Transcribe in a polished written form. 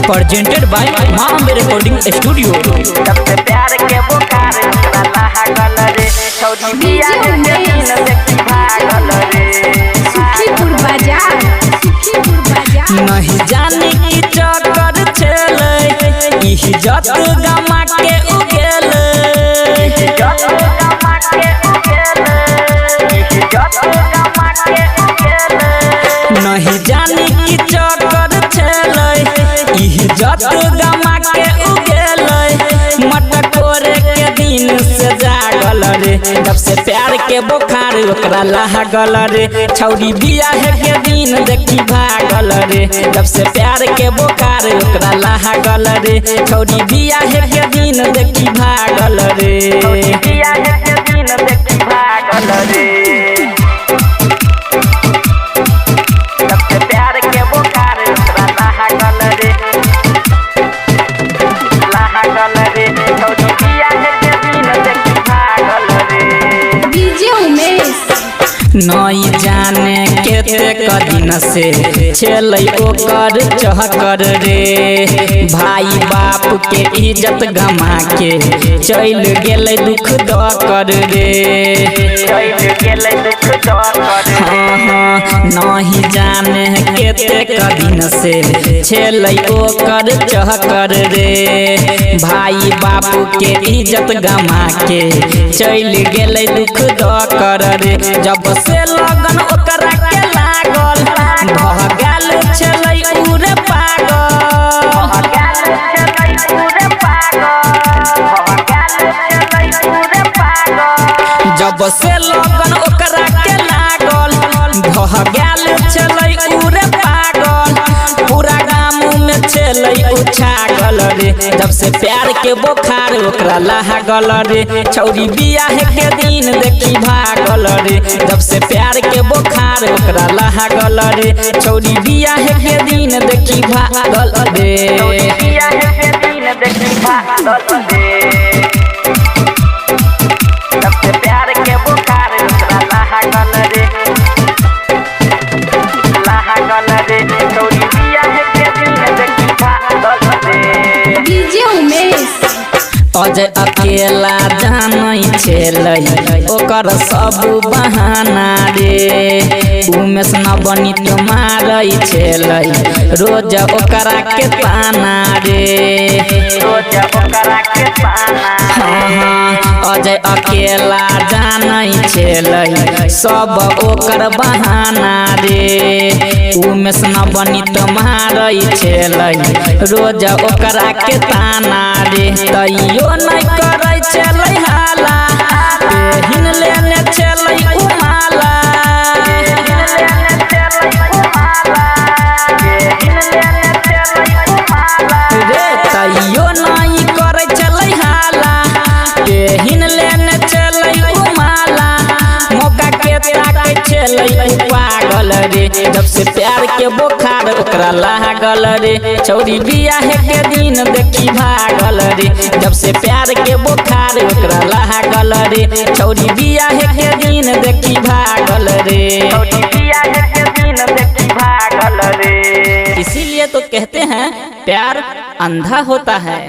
Presented by Maa Ambe recording studio. जब से प्यार के बुखार ओकरा लागल रे, छौरी बियाह के दिन देखी भागल रे। सुखीपुर बाजार, सुखीपुर बाजार। नहीं जाने की चक्कर छेलै, इज्जत गमा के उगेलै। इज्जत गमा के उगेलै, इज्जत गमा के उगेलै। नहीं जाने की चक्कर छेलै, इज्जत गमा के उगेलै। मटकोरे के दिन से जागल रे, जब से प्यार के बोखार ओकरा लागल रे। छौरी बियाह के दिन देखी भागल रे, जब से प्यार के बोखार ओकरा लागल रे। छौरी बियाह के दिन देखी भागल रे। छौरी बियाह के दिन देखी भागल रे। जब से प्यार के बोखार ओकरा लागल रे, लागल रे। छौरी बियाह के दिन देखी भागल रे। डीजे उमेश। नहीं जाने केतेक दिन से छेलै ओकर चहकर रे। भाई बाप के इज्जत गमा के चलि गेलै दुख दऽ कर रे। चलि गेलै दुख दऽ कर रे। हाँ हाँ, नहीं जाने केतेक दिन से छेलै ओकर चहकर रे। भाई बाप के इज्जत गमा के चलि गेलै दुख दऽ कर रे। जब से लगन ओकरा के लागल, भऽ गेल छेलै उरे पागल। भऽ गेल छलै उरे पागल, भऽ गेल छलै उरे पागल। जब से लगन ओकरा के लागल, भऽ गेल छेलै उरे पागल। पूरा गाम में छेलै उछागल रे, जब से प्यार के बोखार ओकरा लागल रे। छौरी बियाह के दिन देखी भागल रे, जब से प्यार के बोखार ओकरा लागल रे। छौरी बियाह के दिन देखी भागल रे। छौरी बियाह के दिन देखी भागल रे। जब से प्यार के बोखार ओकरा लागल रे, लागल रे। छौरी बियाह के दिन देखी भागल रे। डीजे उमेश। अजय अकेला जानै छेलै ओकर सब बहाना रे। उमेश नवनीत मारै छेलै रोज ओकरा के ताना रे। रोज ओकरा के ताना हाँ रे। हाँ, अजय अकेला जानै छेलै सब ओकर बहाना रे। उमेश नवनीत मारै छेलै रोज ओकरा के ताना रे। तैयो नहि करै छेलै हाला, पेहिन लेने छेलै उ माला। लेने चलै उमाला, लेने चलै उमाला। रे तैयो नहि करै छेलै हाला, पेहिन लेने छेलै उ माला। मौका के ताकै छेलै उ पागल रे, जब से प्यार के बोखार ओकरा लागल रे। छौरी बियाह के दिन देखी भागल रे, जब से प्यार के बोखार ओकरा लागल रे। छौरी बियाह के दिन देखी भागल रे। छौरी बियाह के दिन देखी भागल रे। इसीलिए तो कहते हैं प्यार अंधा होता है।